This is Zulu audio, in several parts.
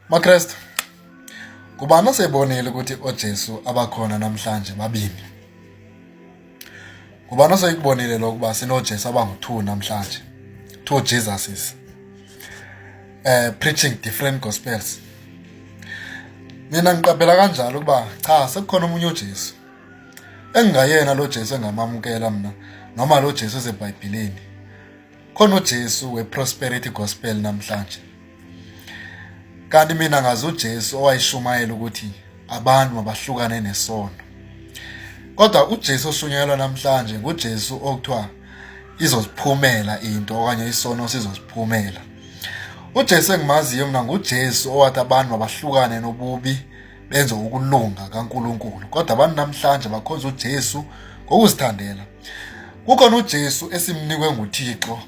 MaKristu, ngubani osebonile ukuthi oJesu abakhona namhlanje babini? Ngubani oseyikubonile lokuba sinoJesu abangu-2 namhlanje? Two Jesuses. Preaching different gospels. Mina ngiqaphela kanjalo ukuba cha, sekukhona omunye uJesu. Engingayena lo Jesu engamamukela mina noma lo Jesu oseBhayibhelini. Khona uJesu weprosperity gospel namhlanje. Kanti mina ngazi uJesu owayishumayela ukuthi abantu mabahlukane nesono. Kodwa uJesu oshunyayelwa namhlanje nguJesu okuthiwa izoziphumela into okanye isono sizoziphumela. UJesu engimaziyo mina nguJesu owathi abantu mabahlukane nobubi benze ukulunga kaNkulunkulu. Kodwa abantu namhlanje bakhonza uJesu ngokuzithandela. Kukhona uJesu esimnikwe nguThixo,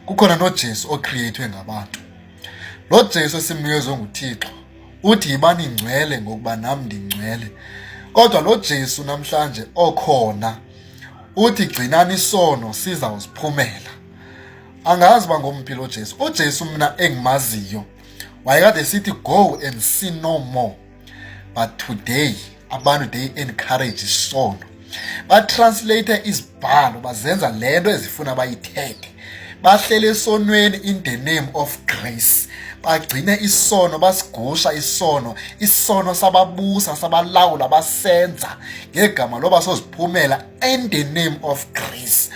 kukhona noJesu ocreatwe ngabantu. Lo Jesu esimnikezwe nguThixo uthi yibani ngcwele ngokuba nami ndingcwele. Kodwa lo Jesu namhlanje okhona uthi gcinani isono sizawusiphumela. Angazi uba ngomphi lo Jesu. UJesu mina engimaziyo wayekade sithi go and sin no more. But today abantu they encourage isono, batranslate izibhalo, bazenza lento ezifuna bayithethe, bahlele esonweni in the name of grace, bagcine isono, basigusha isono, isono sababusa, sabalawula, basenza ngegama loba soziphumela in the name of grace.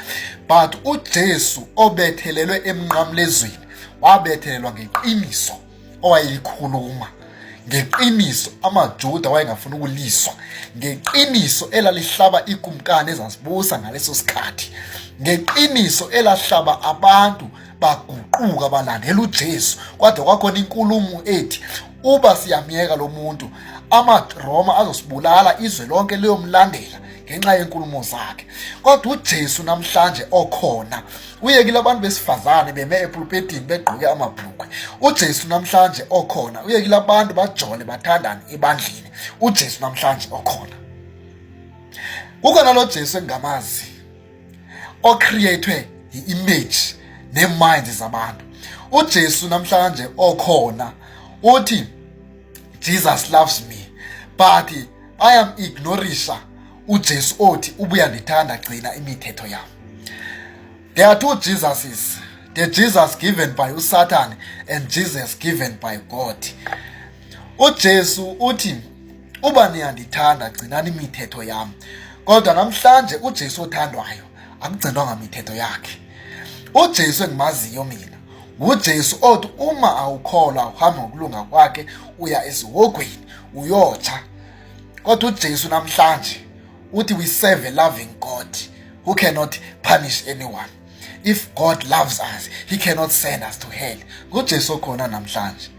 But uJesu obethelelwe emnqamlezweni wabethelelwa ngeqiniso owayeyikhuluma, ngeqiniso amaJuda wayengafuni ukuliswa, ngeqiniso elalihlaba ikumkani ezazibusa ngaleso sikhathi, ngeqiniso elahlaba abantu baguquka balandela uJesu. Kodwa kwakhona inkulumo ethi uba siyamyeka lo muntu, amaRoma azosibulala, izwe lonke liyomlandela ngenxa yenkulumo zakhe. Kodwa uJesu namhlanje okhona uyekile abantu besifazane beme epulpetini begqoke amabhlukwe. UJesu namhlanje okhona uyekile abantu bajole, bathandane ebandleni. UJesu namhlanje okhona, kukhona lo Jesu engingamazi ocreatwe i-image nee-minds zabantu. UJesu namhlanje okhona uthi Jesus loves me, but bayam-ignorisha uJesu othi ubuya ndithanda, gcina imithetho yami. There are two Jesuses, the Jesus given by uSatan and Jesus given by God. UJesu uthi uba niyandithanda, gcinani imithetho yami. Kodwa namhlanje uJesu othandwayo akugcinwanga mithetho yakhe. UJesu engimaziyo mina nguJesu othi uma awukholwa, uhamba ngokulunga kwakhe, uya esihogweni, uyotsha. Kodwa uJesu namhlanje uthi we serve a loving God who cannot punish anyone. If God loves us, he cannot send us to hell. NguJesu okhona namhlanje,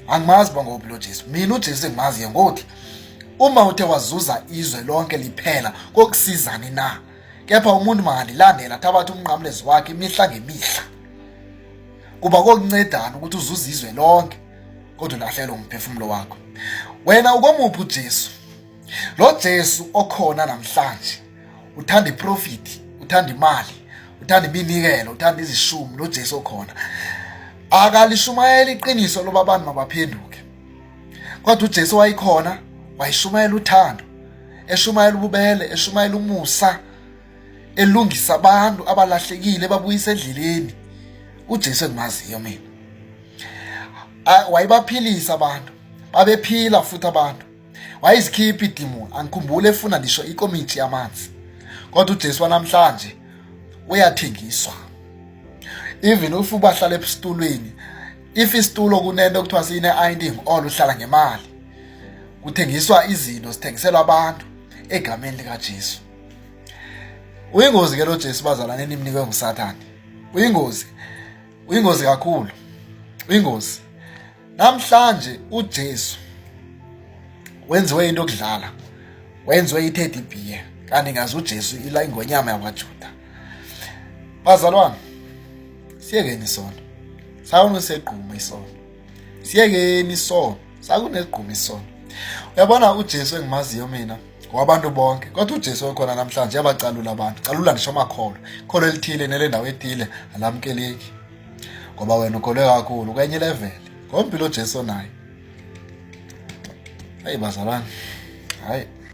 angimazi bangophi lo Jesu mina. UJesu engimaziyo ngothi uma uthe wazuza izwe lonke liphela, kokusizani na? Kepha umuntu makandilandela, thabatha umnqamlezo wakhe imihla ngemihla. Kuba kokuncedana ukuthi uzuze izwe lonke kodwa ulahlekelwe umphefumulo wakho? Wena ukomuphi uJesu? Lo Jesu okhona namhlanje uthanda iprofit, uthanda imali, uthanda iminikelo, uthanda izishumi. Lo Jesu okhona akalishumayela iqiniso loba abantu mabaphenduke. Kodwa uJesu wayikhona wayishumayela uthando, eshumayela ububele, eshumayela umusa, elungisa abantu abalahlekile, babuyisa endleleni. UJesu engimaziyo mina wayebaphilisa abantu, babephila futhi abantu, wayezikhipha idimoni, angikhumbule efuna ngisho ikomitshi yamanzi. Kodwa uJesu wanamhlanje uyathengiswa. Even if ubahlala esitulweni, if isitulo kunento okuthiwa sine-anointing oil, uhlala ngemali. Kuthengiswa izinto, zithengiselwa abantu egameni likaJesu. Uyingozi ke lo Jesu, bazalwane, enimnikwe nguSathane. Uyingozi, uyingozi kakhulu, uyingozi. Namhlanje uJesu wenziwe into yokudlala, wenziwe i-teddy bear, kanti ngazi uJesu ila ingonyama yakwaJuda. Bazalwane, siyekeni isono, sakunesegquma isono, siyekeni isono, sakunegquma isono. Uyabona, uJesu engimaziyo mina wabantu bonke. Kodwa uJesu okhona namhlanje uyabacalula abantu, calula ngisho amakholwa. Ikholo elithile nelendawo ethile alamkeleki ngoba wena ukholwe kakhulu kwenye level. Ngompilo uJesu onayo. Hayi bazalwane, hayi.